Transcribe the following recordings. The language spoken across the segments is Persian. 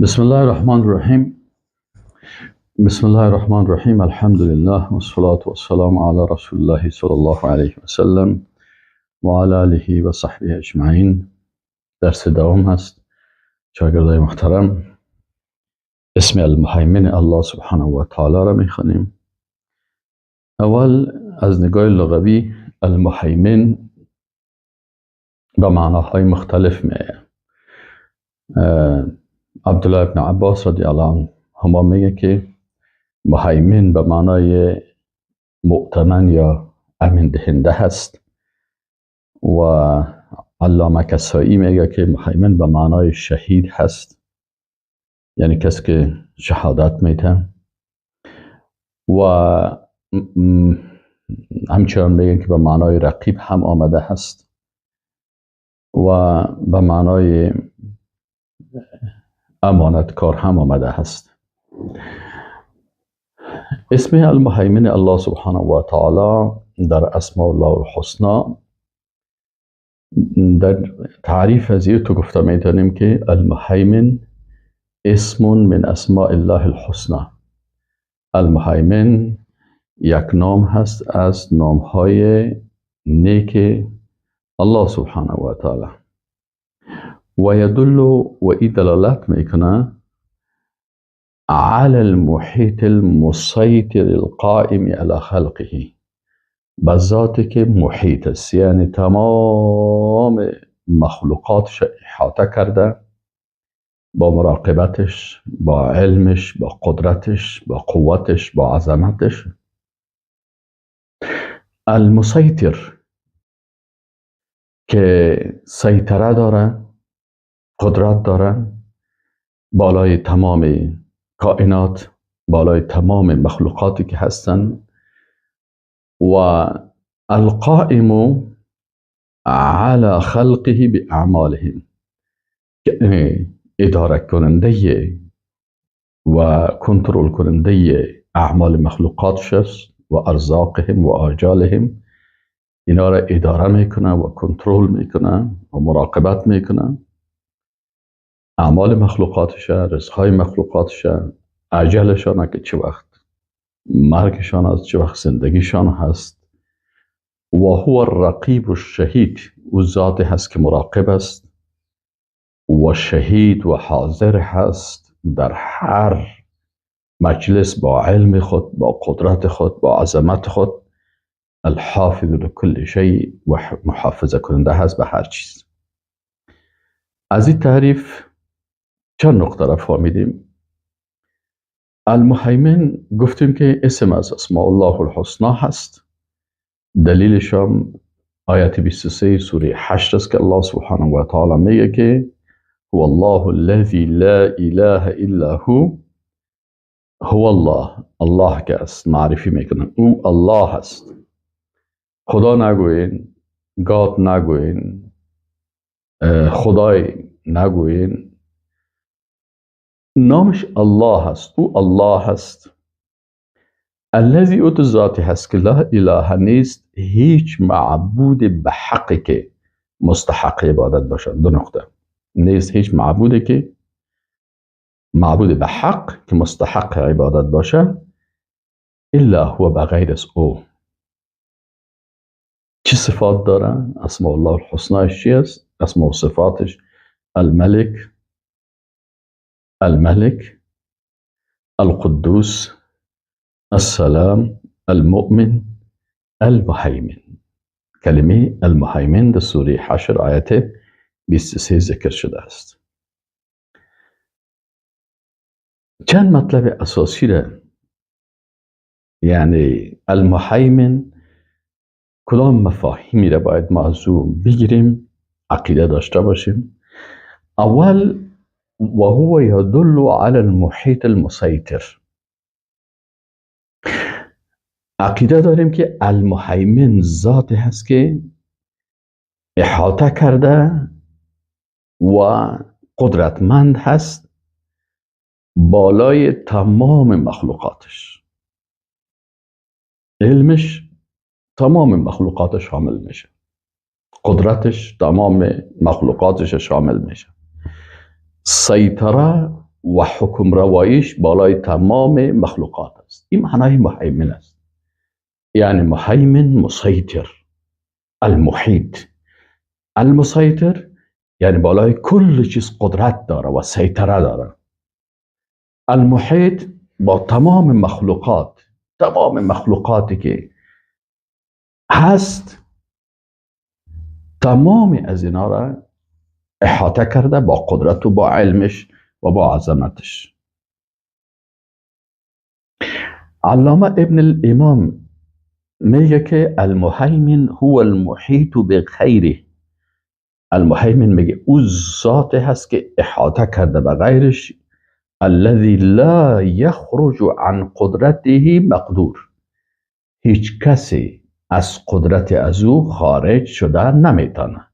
بسم الله الرحمن الرحیم. بسم الله الرحمن الرحیم. الحمد لله والصلاة والسلام على رسول الله صلى الله علیه و سلم و علی آله و صحبه اجمعین. درس دوم هست. شاگردای محترم، اسم المهیمن الله سبحانه و تعالی را میخوانیم. اول از نگاه لغوی المهیمن به معناهای مختلف میه. عبدالله ابن عباس رضی الله عنهما میگه که مهیمن به معنای مؤتمن یا امین دهنده هست و علامه کسایی میگه که مهیمن به معنای شهید هست، یعنی کسی که شهادت میده. و همچنان میگن که به معنای رقیب هم آمده هست و به معنای امانتکار هم آمده هست. اسم المهیمن الله سبحانه و تعالی در اسماء الله الحسنا در تعریف از تو گفته میتونیم که المهیمن اسم من اسماء الله الحسنا. المهیمن یک نام هست از نامهای نیک الله سبحانه و تعالی و یدل و ای دلالت میکنه على المحیط المسیطر القائم على خلقه، به ذاتی که محیط است، یعنی تمام مخلوقاتش احاطه کرده با مراقبتش، با علمش، با قدرتش، با قوتش، با عظمتش. المسیطر که سیطره داره، قدرت داره بالای تمام کائنات، بالای تمام مخلوقاتی که هستن. و القائم على خلقه باعمالهم، اداره کننده و کنترل کننده اعمال مخلوقاتش است و ارزاقهم و آجالهم. اینا را اداره میکنه و کنترل میکنه و مراقبت میکنه. اعمال مخلوقاتش، رزقهای مخلوقاتش، اجلشان که چه وقت مرگشان است، چه وقت زندگیشان هست. و هو الرقیب الشهید، او ذات هست که مراقب است و شهید و حاضر هست در هر مجلس با علم خود، با قدرت خود، با عظمت خود. الحافظ لكل شیء و محافظه کننده هست به هر چیز. از این تعریف چند نقطه را فهمیدیم. المهیمن گفتیم که اسم از اسماء الله الحسنا هست. دلیلش هم آیت 23 سوره 8 است که الله سبحانه و تعالی میگه که هو الله الذی لا اله الا هو. هو الله، الله که است معرفی میکنه، او الله هست. خدا نگوین، گاد نگوین، خدای نگوین، نامش الله هست، او الله هست. الذی او تو ذاتی هست که لا اله نیست هیچ معبود به حقی که مستحق عبادت باشد. دو نقطه. نیست هیچ معبودی که معبود به حق که مستحق عبادت باشه الا هو، بغیر از او. چه صفات داره؟ اسماء الله الحسناش چی است؟ اسماء و صفاتش الملک، الملک، القدوس، السلام، المؤمن، المهیمن. کلمه المهیمن در سوره حشر آیت 23 ذکر شده است. چند مطلب اساسی را، یعنی المهیمن کدام مفاهیمی را باید ما از او بگیریم، عقیده داشته باشیم. اول و هو يدل على المحیط المسیطر. عقیده داریم که المهیمن ذاتی هست که احاطه کرده و قدرتمند هست بالای تمام مخلوقاتش. علمش تمام مخلوقاتش شامل میشه، قدرتش تمام مخلوقاتش شامل میشه. سیطره و حکم رواییش بالای تمام مخلوقات است. این معنای مهیمن است، یعنی مهیمن مسیطر، المحیط. المسیطر یعنی بالای کل چیز قدرت داره و سیطره داره. المحیط با تمام مخلوقات، تمام مخلوقاتی که هست، تمام از اینا را احاطه کرده با قدرت و با علمش و با عظمتش. علامه ابن الامام میگه که المهیمن هو المحیط بغیره. المهیمن میگه او ذات هست که احاطه کرده به غیرش، الذي لا يخرج عن قدرته مقدور، هیچ کسی از قدرت از او خارج شده نمیتونه.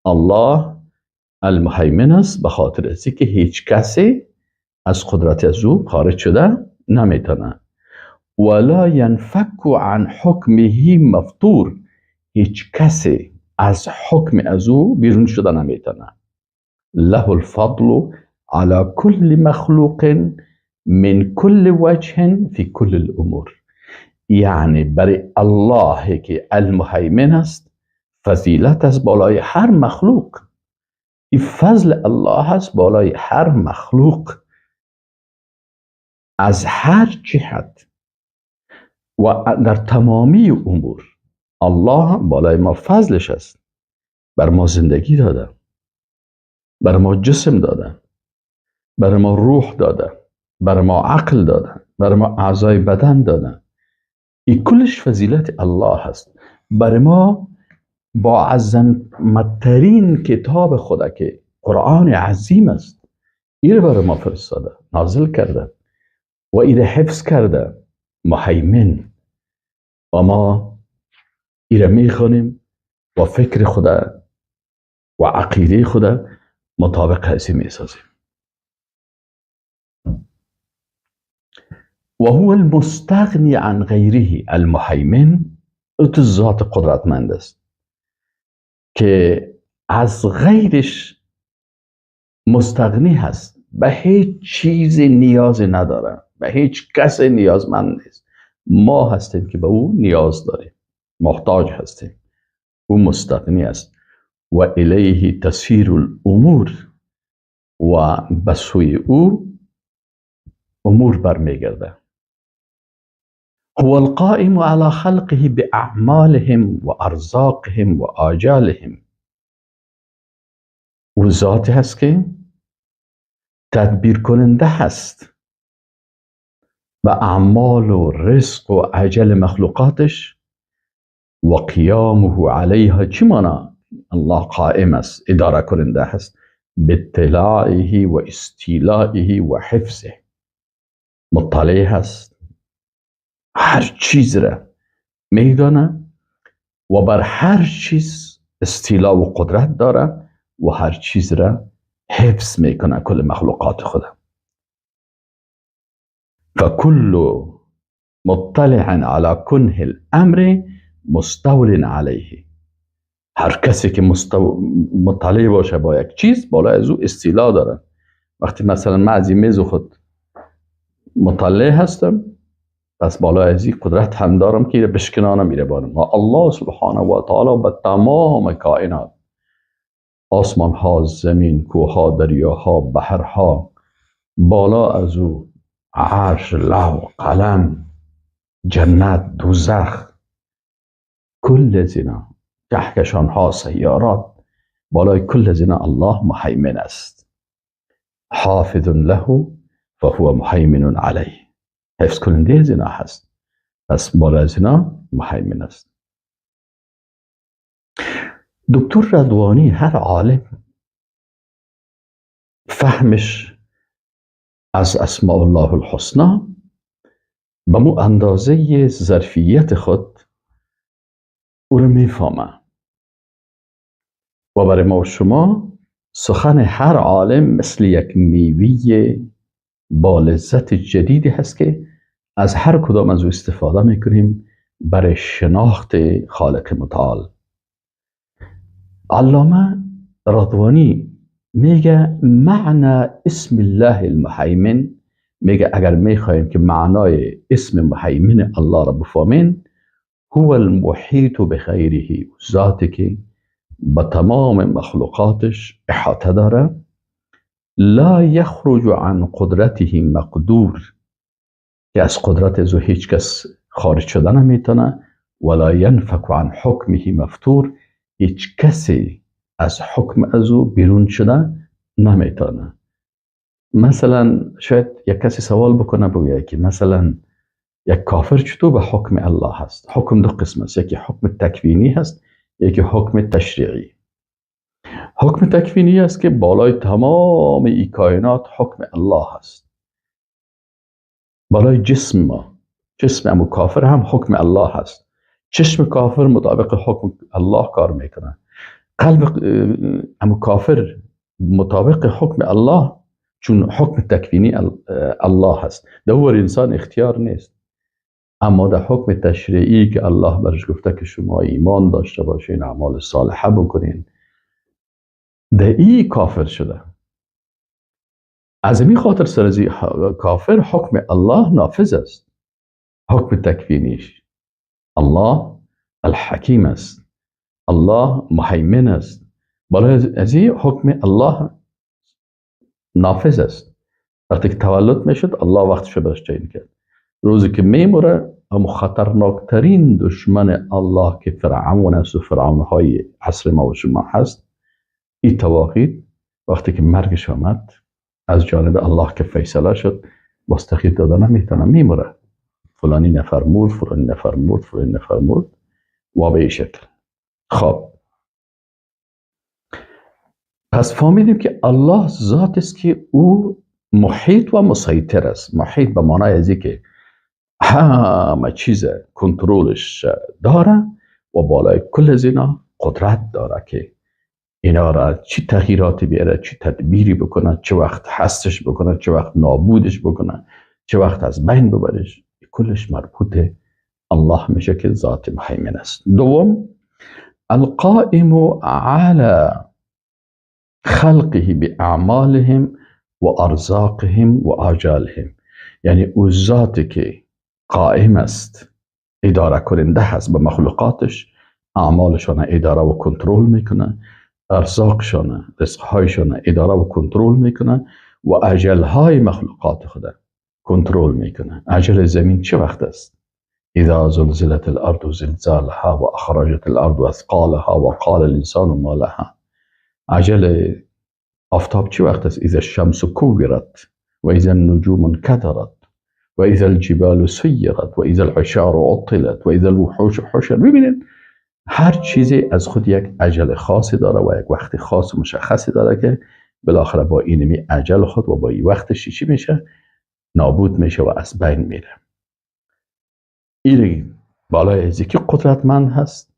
الله المهیمن است به خاطر از که هیچ کسی از قدرت از او خارج شده نمیتونه. ولا ينفك عن حکمه مفطور، هیچ کسی از حکم از او بیرون شده نمیتونه. له الفضل على كل مخلوق من كل وجه في كل الامور، یعنی برای الله که المهیمن است فضیلت است بالای هر مخلوق. این فضل الله است بالای هر مخلوق از هر جهت و در تمامی امور. الله بالای ما فضلش است، بر ما زندگی داده، بر ما جسم داده، بر ما روح داده، بر ما عقل داده، بر ما اعضای بدن داده. این کلش فضیلت الله است. بر ما با عظمتترین کتاب خدا که قرآن عظیم است، این بر ما فرستاده، نازل کرده و این حفظ کرده، مهیمن. و ما این میخوانیم و فکر خدا و عقیده خدا مطابق از این میسازیم. و هو المستغنی عن غیره. المهیمن او تو ذات قدرتمند است که از غیرش مستغنی هست، به هیچ چیز نیاز نداره، به هیچ کس نیازمند نیست. ما هستیم که به او نیاز داریم، محتاج هستیم. او مستغنی است. و الیه تسیر الامور، و به سوی او امور برمیگرده. هو القائم على خلقه بأعمالهم وأرزاقهم وآجالهم. او ذاتی هست که تدبیر کننده هست به اعمال و رزق و اجل مخلوقاتش. و قیامه علیها، چی مانا؟ الله قائم است، اداره کننده هست، باطلاعه و استیلائه و حفظه، مطلع هست، هر چیز را میدانه و بر هر چیز استیلا و قدرت داره و هر چیز را حفظ میکنه، کل مخلوقات خدا. فکل مطلع على کنه الامر مستول علیه. هر کسی که مطلع باشه با یک چیز، بالا از او استیلا داره. وقتی مثلا من از این میز خود مطلع هستم، پس بالا از این قدرت هم دارم که بشکنانم میره بارم. و الله سبحانه و تعالی به تمام کائنات، آسمان ها، زمین، کوه ها، دریاها، بحرها، بالا از او عرش، لوح، قلم، جنت، دوزخ، کل از اینا، کهکشان ها، سیارات، بالای کل از اینا الله مهیمن است. حافظ له فهو مهیمن علیه، حفظ کننده از اینا هست، پس بالا از اینا مهیمن است. دکتر رضوانی، هر عالم فهمش از اسماء الله الحسنا به مو اندازه ظرفیت خود او رو میفهمه و برای ما و شما سخن هر عالم مثل یک میوه با لذت جدیدی هست که از هر کدام از او استفاده میکنیم برای شناخت خالق متعال. علامه رضوانی میگه معنی اسم الله المهیمن، میگه اگر میخوایم که معنای اسم مهیمن الله را بفهمین، هو المحیط بخیره، ذاتی که با تمام مخلوقاتش احاطه داره، لا یخرج عن قدرته مقدور، که از قدرت ازو هیچ کس خارج شده نمیتونه، ولا ینفک عن حکمه مفتور، هیچ کسی از حکم ازو بیرون شده نمیتونه. مثلا شاید یک کسی سوال بکنه بگوید که مثلا یک کافر چطور به حکم الله هست؟ حکم دو قسم است، یکی حکم تکوینی هست، یکی حکم تشریعی. حکم تکوینی است که بالای تمام ای کائنات حکم الله هست، بالای جسم ما، جسم امو کافر هم حکم الله هست، چشم کافر مطابق حکم الله کار میکنه، قلب امو کافر مطابق حکم الله، چون حکم تکوینی الله هست، دور انسان اختیار نیست. اما در حکم تشریعی که الله برش گفته که شما ایمان داشته باشین، اعمال صالحه بکنین، در ای کافر شده. از این خاطر سرزی کافر حکم الله نافذ است، حکم تکوینیش. الله الحکیم است، الله مهیمن است، بالای از این حکم الله نافذ است. وقتی که تولد میشد الله وقتش برش تعیین کرد. روزی که میموره، اما خطرناکترین دشمن الله که فرعون است و فرعونهای عصر ما و شما هست، این تواقید وقتی که مرگش آمد از جانب الله که فیصله شد، باز تغییر داده نمیتونه، میموره. فلانی نفر مرد، فلانی نفر مرد، فلانی نفر مرد و به این شکل. خب پس فهمیدیم که الله ذات است که او محیط و مسیطر است. محیط به معنای از که همه چیز کنترلش داره و بالای کل از اینا قدرت داره که اینا را چی تغییراتی بیاره، چی تدبیری بکنه، چه وقت هستش بکنه، چه وقت نابودش بکنه، چه وقت از بین ببرش. کلش مربوط الله میشه که ذات مهیمن است. دوم، القائم على خلقه باعمالهم و ارزاقهم و آجالهم، یعنی او ذاتی که قائم است، اداره کننده هست به مخلوقاتش، اعمالشان اداره و کنترل میکنه، ارزاقشان، رزقهایشان اداره و کنترل میکنه و اجلهای مخلوقات خود کنترل میکنه. اجل زمین چه وقت است؟ اذا زلزلت الارض زلزالها و اخرجت الارض اثقالها و قال الانسان ما لها. اجل آفتاب چه وقت است؟ اذا الشمس كورت و اذا النجوم انكدرت و اذا الجبال سیرت و اذا العشار عطلت و اذا الوحوش حشرت. ببینید هر چیزی از خود یک اجل خاصی داره و یک وقت خاص و مشخصی داره که بالاخره با اینمی اجل خود و با این وقتش چی میشه؟ نابود میشه و از بین میره. این بالای از یکی قدرتمند هست،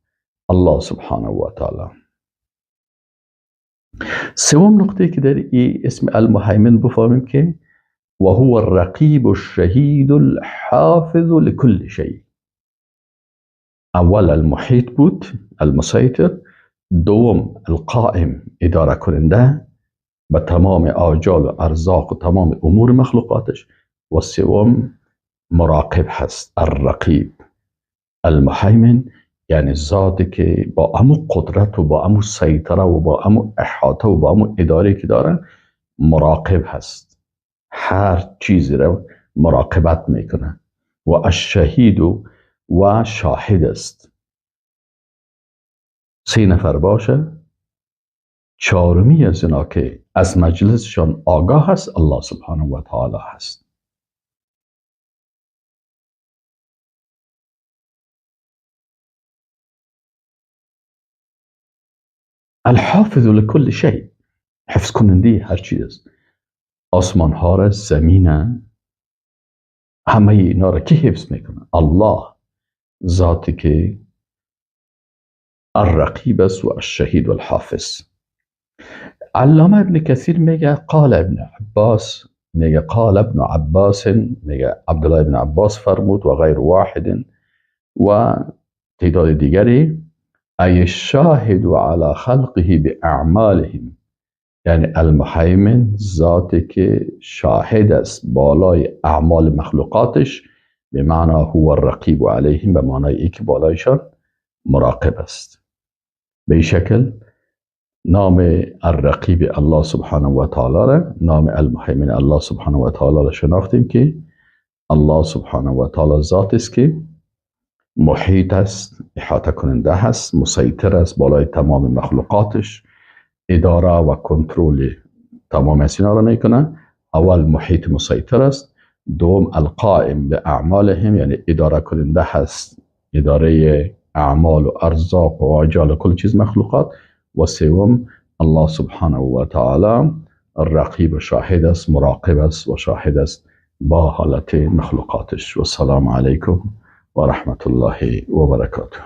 الله سبحانه و تعالی. سوم نقطه که در این اسم المهیمن بفهمیم که و هو الرقیب الشهید الحافظ لكل شيء. اول المحیط بود، المسیطر، دوم القائم، اداره کننده به تمام آجال و ارزاق و تمام امور مخلوقاتش، و سوم مراقب هست، الرقیب المهیمن، یعنی ذاتی که با امو قدرت و با امو سیطره و با امو احاطه و با امو اداره که داره مراقب هست، هر چیزی رو مراقبت میکنه و الشهید و شاهد است. سه نفر باشه، چهارمی از اینا که از مجلسشان آگاه هست الله سبحانه و تعالی هست. الحافظ لكل شيء، حفظ کننده هر چیز است. آسمان ها را، زمین، همه اینا را که حفظ میکنه؟ الله، ذاتی که الرقیب است و الشهید و الحافظ. علامه ابن کثیر میگه قال ابن عباس، میگه قال ابن عباس، میگه عبدالله ابن عباس فرمود و غیر واحد و تعداد دیگری، ای الشاهد على خلقه باعمالهم، یعنی المهیمن ذاتی که شاهد است بالای اعمال مخلوقاتش، به معنا هو الرقیب علیهم، به معنای ای که بالایشان مراقب است. به این شکل نام الرقیب الله سبحانه و تعالی را، نام المهیمن الله سبحانه و تعالی را شناختیم که الله سبحانه و تعالی ذات است که محیط است، احاطه کننده هست، مسیطر است بالای تمام مخلوقاتش، اداره و کنترل تمام از اینا را میکنه. اول محیط مسیطر است، دوم القائم به اعمالهم، یعنی اداره کننده هست، اداره اعمال و ارزاق و آجال و کل چیز مخلوقات. و سوم الله سبحانه و تعالی الرقیب و شاهد است، مراقب است و شاهد است با حالت مخلوقاتش. و السلام علیکم و رحمت الله و برکاته.